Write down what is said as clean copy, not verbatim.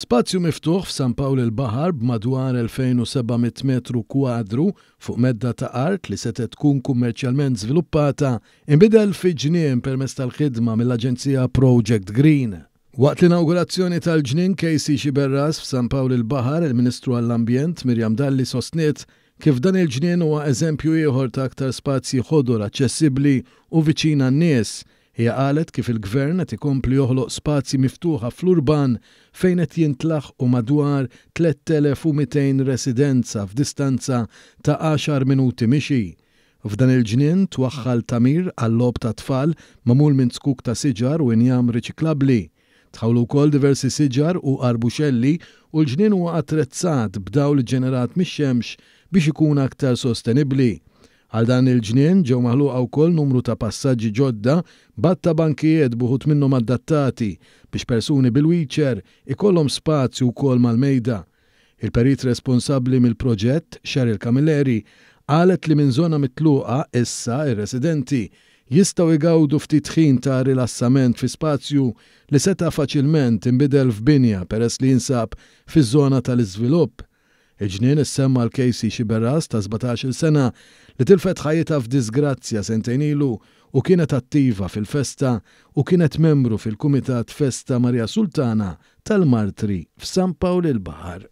Spazju miftuħ f'San Pawl il-Baħar b'madwar 2,700 metru kwadru fuq medda ta' art li setgħet tkun kummerċjalment żviluppata, inbidel fi ġnien permezz tal-ħidma mill-aġenzija Project Green. Waqt l-inawgurazzjoni tal-ġnien Casey Sciberras f'San Pawl il-Baħar, il-Ministru għall-Ambjent Miriam Dalli sostniet kif dan il-ġnien huwa eżempju ieħor ta' aktar spazji ħodor aċċessibbli u viċin għan-nies. Hija qalet kif il-Gvern qed ikompli joħloq spazji miftuħa fl-urban fejn qed jintlaħqu madwar 3,200 residenza f'distanza ta' għaxar minuti mixi. F'dan il-ġnien twaħħal tagħmir għal-logħob tat-tfal magħmul minn zkuk ta' siġar u injam riċiklabbli. Tħawlu wkoll diversi siġar u arbuxelli u l-ġnien huwa attrezzat b'dawl iġġenerat mix-xemx biex ikun aktar sostenibbli. Għal dan il-ġnien ġew maħluqa wkoll numru ta' passaġġi ġodda b'għadd ta' bankijiet b'uħud minnhom adattati biex persuni bil-wheelchair ikollhom spazju wkoll mal-mejda. Il-perit responsabbli mill-proġett, Cheryl Camilleri, qalet li minn żona mitluqa issa r-residenti jistgħu jgawdu ftit ħin ta' rilassament fi spazju li seta' faċilment inbidel f'binja peress li jinsab fiż-żona tal-iżvilupp. Il-ġnien issemma għal Casey Sciberras ta' 17-il sena li tilfet ħajjitha f'diżgrazzja sentejn ilu u kienet attiva fil-festa u kienet membru fil-Kumitat Festa Maria Sultana tal-Martri f'San Pawl il-Baħar.